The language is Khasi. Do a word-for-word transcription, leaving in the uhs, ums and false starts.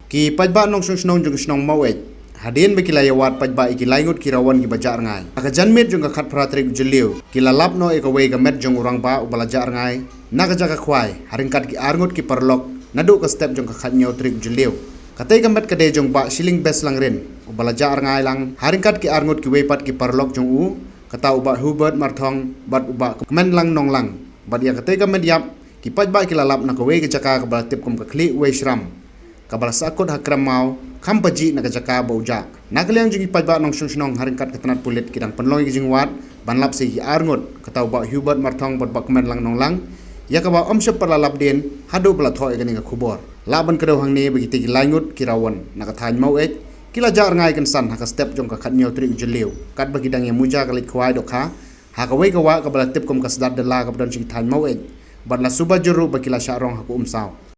Ki paidbah nongshong shnong jong ka shnong Maweit, hadien ba ki la ïawad paidbah ïa ki lai ngut ki rawon kiba jah rngai, ha ka janmiet jong ka khatphra tarik u Jylliew ki la lap noh ïa kawei ka met jong u rangbah uba la jah rngai na ka jaka khwai ha ryngkat ki arngut ki paralok naduh ka step jong ka khathynñiew tarik u Jylliew. Katei ka met ka dei jong Bah Shilling Best Langrin uba la jah rngai lang ha ryngkat ki arngut kiwei pat ki paralok jong u, kata u Bah Hubert Marthong bad u Bah Kmenlang Nonglang. Bad ïa katei ka met ïap ki paidbah ki la lap na kawei ka jaka kaba la tip kum ka Khlieh Wei Shram, kaba la sahkut ha Krem Maw, kham pajih na ka jaka ba u jah. Na ka liang jong ki paidbah nongshong shnong ha ryngkat ka tnat pulit ki dang pynlong ïa ka jingwad ban lap sa ïa ki arngut, kata u Bah Hubert Marthong bad Bah Kmenlang Nonglang, ïa kaba ym shym pat la lap dien haduh ba la thoh ïa kane ka khubor. Lah ban kdew hangne ba kitei ki lai ngut ki rawon na ka thaiñ Maweit ki la jah rngai kynsan ha ka step jong ka khathynñiew tarik u Jylliew, katba ki dang ïa muja ka leit khwai dohkha ha kawei ka wah kaba la tip kum ka Sdat Dela kaba don sha ki thaiñ Maweit, bad la suba jur ruh ba ki la shah rong ha ka Umsaw.